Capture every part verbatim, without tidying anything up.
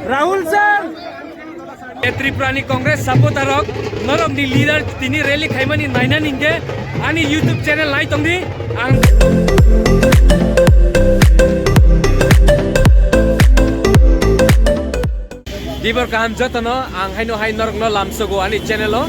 Rahul sir! E Tripura ni Congress supporter rok, norok ni leader tini rally khaimani naina ningke ani YouTube channel nai tongdi. Ang Dibor kaham jotono, ang haino hai norokno lamsogo ani channel o.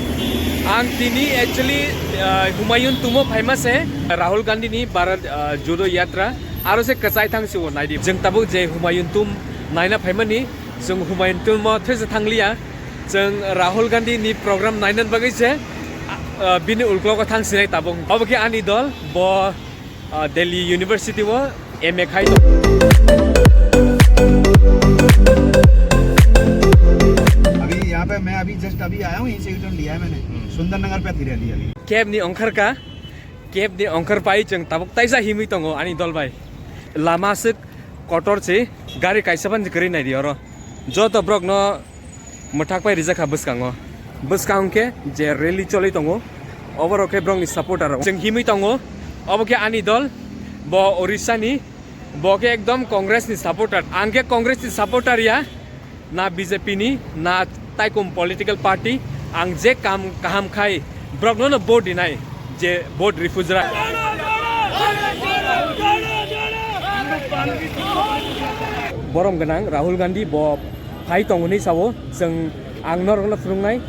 Ang tini actually, uh, Humayun Tumbo phaima se, Rahul Gandhi ni Bharat, uh, Jodo Yatra, aro se kwchai thang se o naidi. Jeng tabuk je Humayun Tum naina phaimani, jeng Humayun Tum o these thangliya. Jeng Rahul Gandhi ni program naina bagwi se, uh, bini ulklogo thang sinai tabuk. Obo khe ani dol, bo, uh, Delhi University o M A khai tong. अभी यहाँ पे मैं अभी जस्ट अभी आया हूँ, यहीं से U turn लिया है मैंने। हम्म। सुंदर नगर पे थी रैली अभी। Cab ni ongkhar ka, cab ni ongkhar pai chwng tabuk taisa himwi tongo ani dol bai. Lama swk kotor se, gari kaisa ban kwrwi naidi oro. Joto borok no mwthak pai rijak kha bwskango. Bwskang khe je rally choli tongo, oborok khe borokni supporter rok. Chwng himwi tongo, obo khe ani dol, bo Orissa ni, bo khe ekdom Congress ni supporter. Ang khe Congress ni supporter ya, na B J P ni, na taikum political party. Ang je kam kaham khai, borok no no vote rinai, je vote refuse ra. Borom gwnang Rahul Gandhi bo phai tong hwnwi sao, chwng ang norokno phwrwngnai.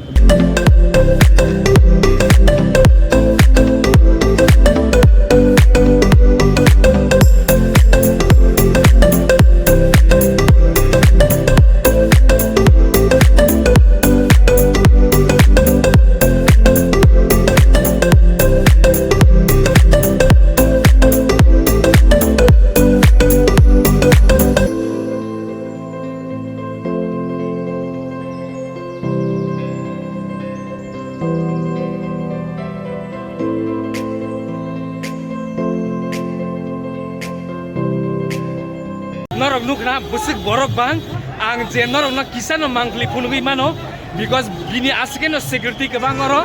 Norok nukna bwswk borok bang, ang je norokno kisano mangpili phunugwi mano, because bini aswkeno security kwbang oro,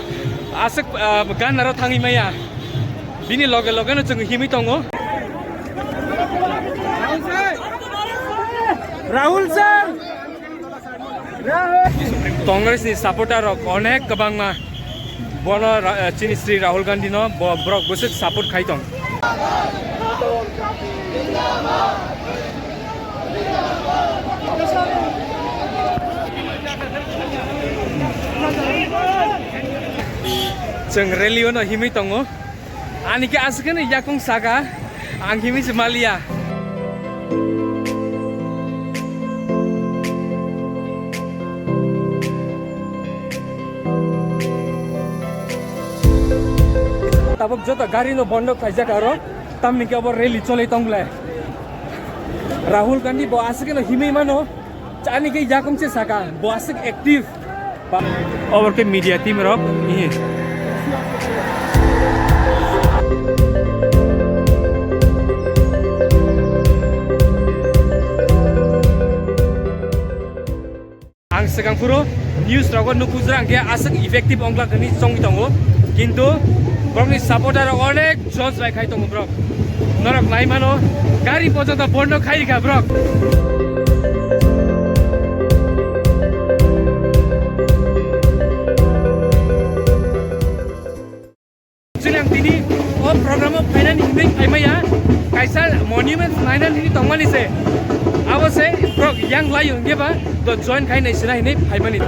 aswk, ah, ganaro thangwi maya, bini loge logeno chwng himwi tongo. Rahul sir! Congress ni supporter rok onek kwbangma bono ra-, chini Sri Rahul Gandhi no bo-, borok bwswk support khai tong. Chwng rally o no himwi tongo. Ani khe aswk kheno yakung saka, ang himwi se maliya. Tabuk joto gari no bondo khaijak aro, tamni khe abo rally choli tong le. Rahul Gandhi bo aswk kheno himwi mano. Chani khe yakung se saka, bo aswk active. Ba-, obor khe media team rok, ihi. Ang swkang phuru news rogo nukujra hwnkhe aswk effective ongla hwnwi chongwi tongo, kintu borokni supporter rok onek Judge bai khai tongo borok. Norok nai mano, gari pojoto bondo khai rikha borok. Chwng tini o program o phainani hwnwi phaimaya, kaisa monument nainani hwnwi tongmani se. Abo se borok yang lai hwnkhe ba to join khai nai sinai hwnwi phaimani.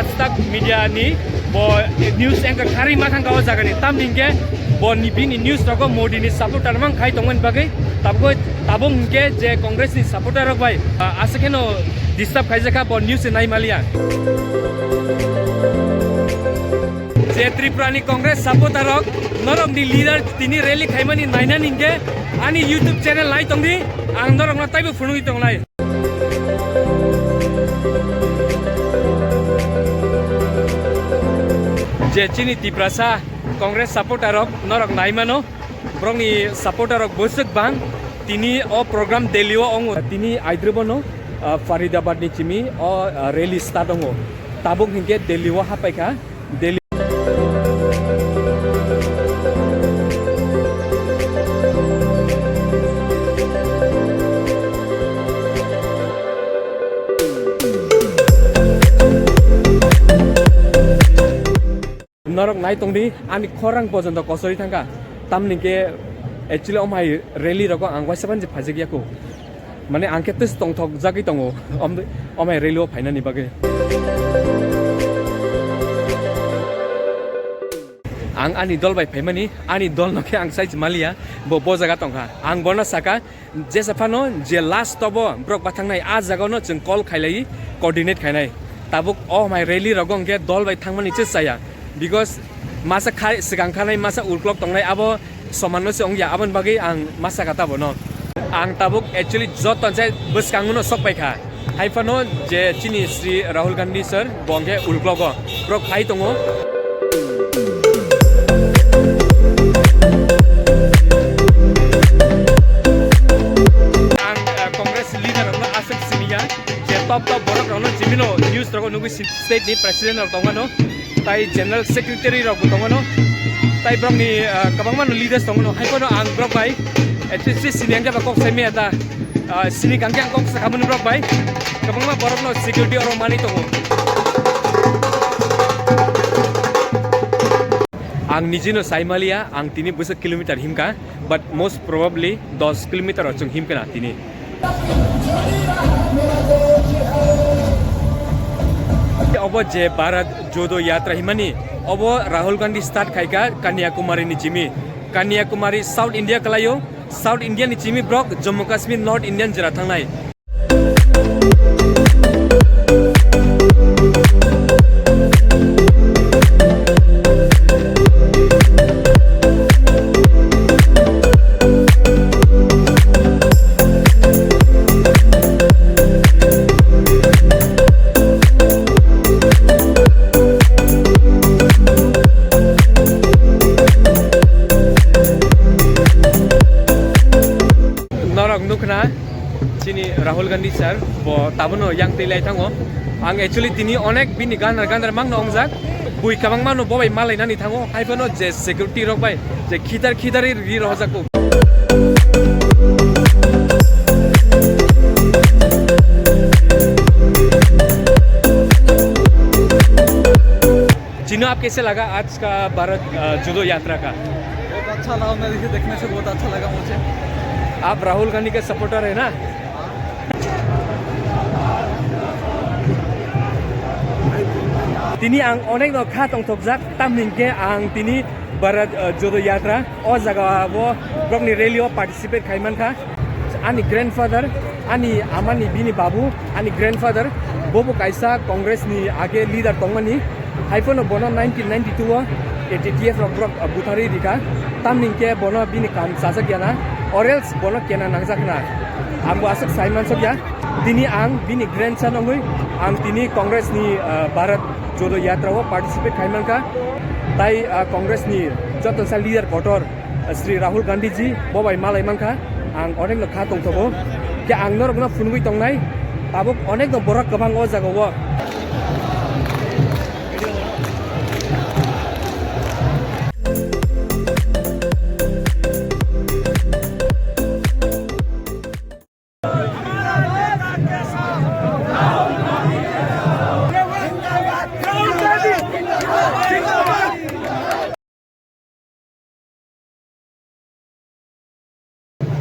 Ajtak Media ni bo news anchor kharwi ma thang ka o jaga ni, tamni hwnkhe bo ni bini news rogo Modi ni supporter mang khai tongmani bagwi tabuk, tabuk hwnkhe je Congress ni supporter rok bai, ah, aswk kheno disturb khaijak kha bo news se nai maliya. Je Tripura ni Congress supporter rok norok ni leader tini rally khaimani naina hwnkhe ani YouTube channel nai tongdi, ang norok no taibo phunugwi tongnai. Je chini Tiprasa Congress supporter rok norok nai mano, borokni supporter rok bwswk bang. Tini o program Delhi o ongo, tini aidrobo no Ah, Faridabad ni chimi o, ah, rally start tongo. Tabuk hinkhe Delhi o hapai kha. Delhi. Norok nai tongdi, ani khorang pojonto kosori thangkha. Tamni khe actually omhai rally rogo ang waisa bani phaijak yaku. Mane ang khe tes tongthok jagwi tongo, om-, omhai rally o phainani bagwi. Ang ani dol bai phaimani, ani dol no khe ang sai maliya, bo, bo jaga tongkha. Ang bono saka, jesa phano je last obo borok bathangnai, a jaga no chwng call khailai, coordinate khainai. Tabuk o mai rally rogo hwnkhe dol bai thangmani se chaya, because masa khai swkang khanai, masa ulklok tongnai, abo soman no se wngya, aboni bagwi ang masa kata bono. Ang tabuk actually joto se bwskango no sok pai kha. Hai phano je chini Sri Rahul Gandhi sir, bo hwnkhe ulklogo, borok phai tongo. Ang, eh, Congress leader rokno aswk siniya, je top top borok rokno chimino news rogo nugwi si-, state ni president rok tongmano, tai general secretary rok bo tongmano, tai borokni, eh, kwbangma no leaders tongmano, hai phano ang borok bai, eh, si, si sini ang jaba kok sai maya ta. Ah, sini kangke ang kok sakha mani borok bai. Kwbangma borokno security oro manwi tongo. Ang nijino sai maliya, ang tini bwswk kilometer himkha, but most probably dos kilometer o chwng himkha na tini. Obo je Bharat Jodo Yatra himani, obo Rahul Gandhi start khaikha Kanyakumari ni chimi. Kanyakumari South India kalaio. South India ni chimi borok Jammu Kashmir North Indian jera thangnai. Norok nukna chini Rahul Gandhi sir, bo tabono yang twi lai thango. Ang actually tini onek bini ganar ganar mangno ongjak. Bui kabang mano bo bai malai nani thango. Hai phano je security rok bai je khitar khitar ri rohojak ko. Chino aap kaise laga aaj ka Bharat, uh, Jodo Yatra ka? बहुत अच्छा लगा, मैं इसे देखने से बहुत अच्छा लगा मुझे। आप राहुल गांधी के सपोर्टर है ना? Tini ang onek no kha tongthokjak, tamni hwnkhe ang tini Bharat, uh, Jodo Yatra o jaga o borokni rally o participate khai mankha. Ani grandfather, ani amani bini babu, ani grandfather, bobo kaisa Congress ni age leader tongmani. Hai phano bono nineteen ninety-two o T T F rok borok, uh, butharwi rikha. Tamni hwnkhe bono bini kam chajak ya na, or else bono kena nangjak na. Ang bo aswk sai mansuk ya. Tini ang bini grandson wngwi ang tini Congress ni, uh, Bharat Jodo Yatra o participate khai mankha. Tai, uh, Congress ni joto sa leader kotor, Shri Rahul Gandhi ji, bo bai malai mankha, ang onek no kha tongthogo. Khe ang norok no phunugwi tongnai, tabuk onek no borok kwbang o jaga o.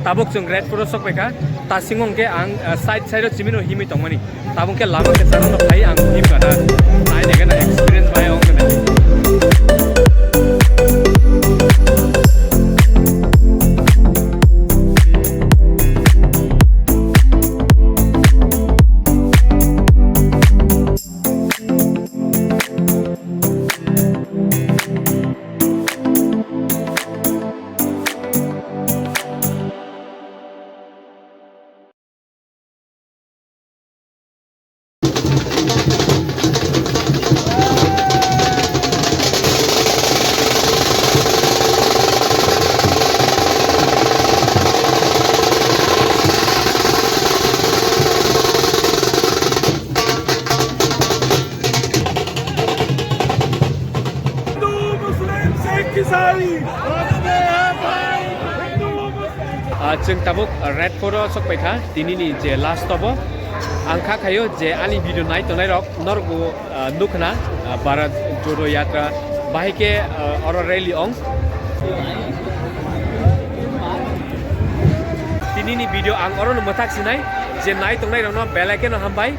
Tabuk chwng Redford o sok paikha, ta singwng khe ang, ah, side side o chimino himwi tongmani. Tabuk khe lama khe chana no phai ang him gana. Nai de gana experience bai ong gana. Ah, chwng tabuk Red Fort o sok paikha, tinini je last obo. Ang kha khayo je ani video nai tongnai rok norgo, ah, nukhna, ah, Bharat Jodo Yatra bahai khe, ah, oro rally ong. Tinini video ang oro no mwthak sinai je nai tongnai rokno belai kheno hambai.